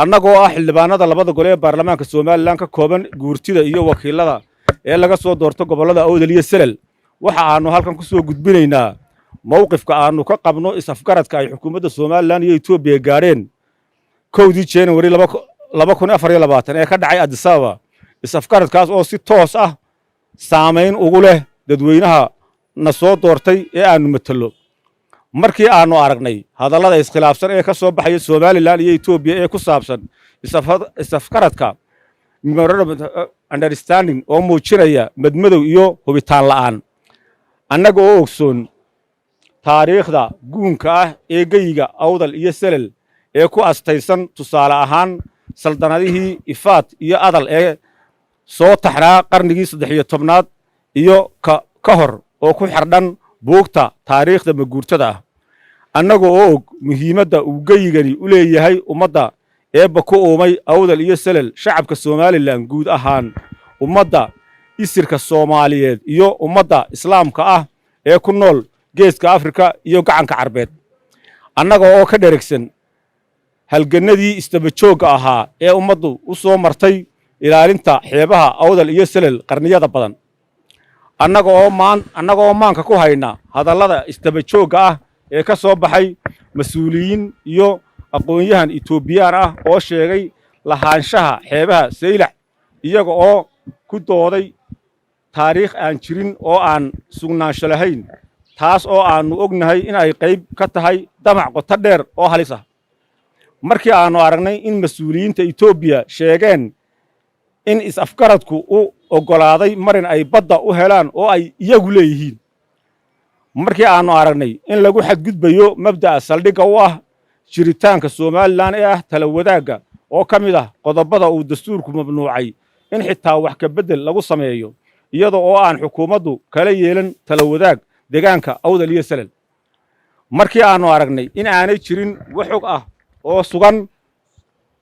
Annagoo ah xildhibaanada labada gole ee baarlamaanka Somaliland, ka kooban guurtida iyo wakiilada, ee laga soo doorto gobollada Awdal iyo Selel, waxa aannu halkan ku soo gudbinaynaa mowqifka aannu ka qabno is-afgaradka ay xukuumadda Somaliland iyo Etoobiya gaadheen 1dii January 2024 ee ka dhacay Addis Ababa. Is-afgaradkaas oo si toos ah saamayn ugu leh dadweynaha na soo doortay ee aannu matelo. Markii aannu aragnay hadallada iskhilaafsan ee ka soo baxaya Somaliland iyo Etoobiya ee ku saabsan is-afgaradka memorandum understanding oo muujinaya madmadow iyo hubitaan la'aan, annaga oo ogsoon taariikhda guunka ah ee geyiga Awdal iyo Selel ee ku astaysan, tusaale ahaan, saldanadihii Ifaat iyo Adal ee soo taxnaa qarnigii 13aad iyo ka hor oo ku xardhan buugta taariikhda maguurtada ah, annaga oo og muhiimadda uu geyigani u leeyahay ummadda Eebba ku uumay Awdal iyo Selel, shacabka Somaliland guud ahaan, ummadda isirka Soomaaliyeed iyo ummadda Islaamka ah ee ku nool Geeska Afrika iyo Gacanka Carbeed, annaga oo ka dheregsan halgannadii isdabajoogga ahaa ee ummaddu u soo martay ilaalinta xeebaha Awdal iyo Selel qarniyada badan, annaga oo maanka ku hayna hadallada isdabajoogga ah ee ka soo baxay mas-uuliyiin iyo aqoon-yahan Etoobiyaan ah oo sheegay lahaanshaha xeebaha Saylac, iyaga oo ku dooday taariikh aan jirin oo aan sugnaansho lahayn, taas oo aannu ognahay in ay qayb ka tahay damac qoto dheer oo halis ah. Markii aannu aragnay in mas-uuliyiinta Etoobiya sheegeen in is-afgaradku u oggolaaday marin ay badda u helaan oo ay iyagu leeyihiin. Markii aannu aragnay in lagu xadgudbayo mabda'a saldhigga u ah jiritaanka Somaliland ee ah tala wadaagga, oo ka mid ah qodobada uu dastuurku mamnuucay in xitaa wax ka beddel lagu sameeyo, iyada oo aan xukuumaddu kala yeelan tala wadaag deegaanka Awdal iyo Selel. Markii aannu aragnay in aanay jirin wax xog ah oo sugan,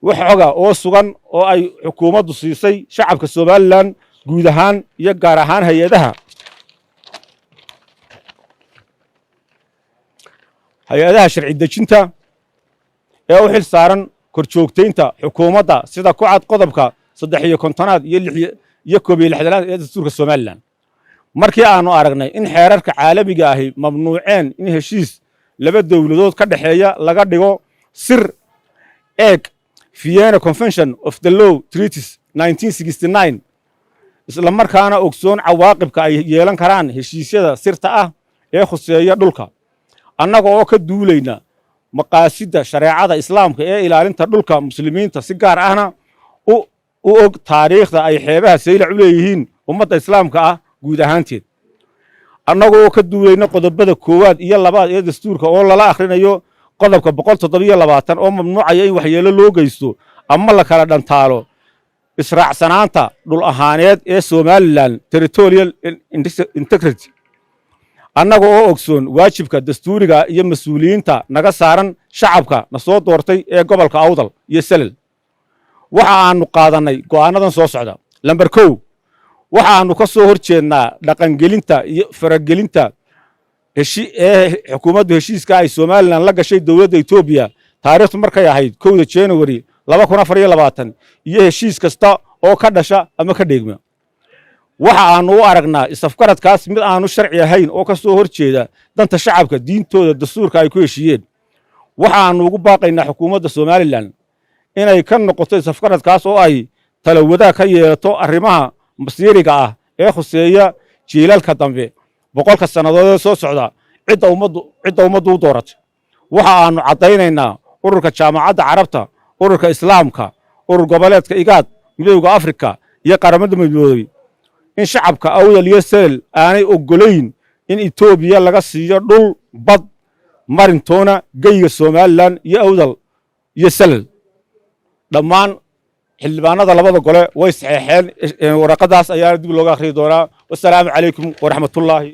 wax xoga oo sugan oo ay xukuumaddu siisay shacabka Somaliland guud ahaan iyo gaar ahaan hay-adaha sharci dejinta ee u xil saaran korjoogtaynta xukuumadda, sida ku cad qodobka 53aad iyo iyo 61aad ee dastuurka Somaliland. Markii aannu aragnay in xeerarka caalamiga ahi mamnuuceen in heshiis laba dowladood ka dhexeeya laga dhigo sir, eeg Vienna Convention of the Law Treaties 1969, isla markaana ogsoon cawaaqibka ay yeelan karaan heshiisyada sirta ah ee khuseeya dhulka, annaga oo ka duulayna maqaasidda shareecada Islaamka ee ilaalinta dhulka Muslimiinta, si gaar ahna u og taariikhda ay xeebaha Saylac u leeyihiin ummadda Islaamka ah guud ahaanteed, annagoo ka duulayna qodobada koowaad iyo labaad ee dastuurka oo lala akhrinayo qodobka 127 oo mamnuucaya in waxyeello loo geysto ama la kala dhantaalo israacsanaanta dhul ahaaneed ee Somaliland, territorial integrity, annaga oo ogsoon waajibka dastuuriga iyo mas-uuliyiinta naga saaran shacabka na soo doortay ee gobolka Awdal iyo Selel, waxa aannu qaadannay go'aannadan soo socda. Lambar 1, waxa aannu ka soo hor jeednaa dhaqangelinta iyo faragelinta ee xukuumaddu heshiiska ay Somaliland la gashay dowladda Etoobiya, taariikhdu markay ahayd 1da January 2024, iyo heshiis kasta oo ka dhasha ama ka dheegma. Waxa aannu u aragnaa is-afgaradkaas mid aanu sharci ahayn oo ka soo hor jeeda danta shacabka, diintooda, dastuurka ay ku heshiiyeen. Waxa aannu ugu baaqaynaa xukuumadda Somaliland inay ka noqoto is-afgaradkaas oo ay tala wadaag ka yeelato arrimaha masiiriga ah ee khuseeya jiilalka dambe, 100ka sannadood ee soo socda, cidda ummaddu u dooratay. Waxa aannu caddaynaynaa ururka Jaamacadda Carabta, Ururka Islaamka, Urur Goboleedka IGAD, Midowda Afrika iyo Qaramada Midoobey in shacabka Awdal iyo Selel aanay oggolayn in Etoobiya laga siiyo dhul, bad, marintoona geyiga Somaliland iyo Awdal iyo Selel. Dhammaan xildhibaanada labada gole way saxeexeen waraqadaas, ayaana dib looga akhriyi doonaa. Wasalaamu calaykum waraxmatullaahi.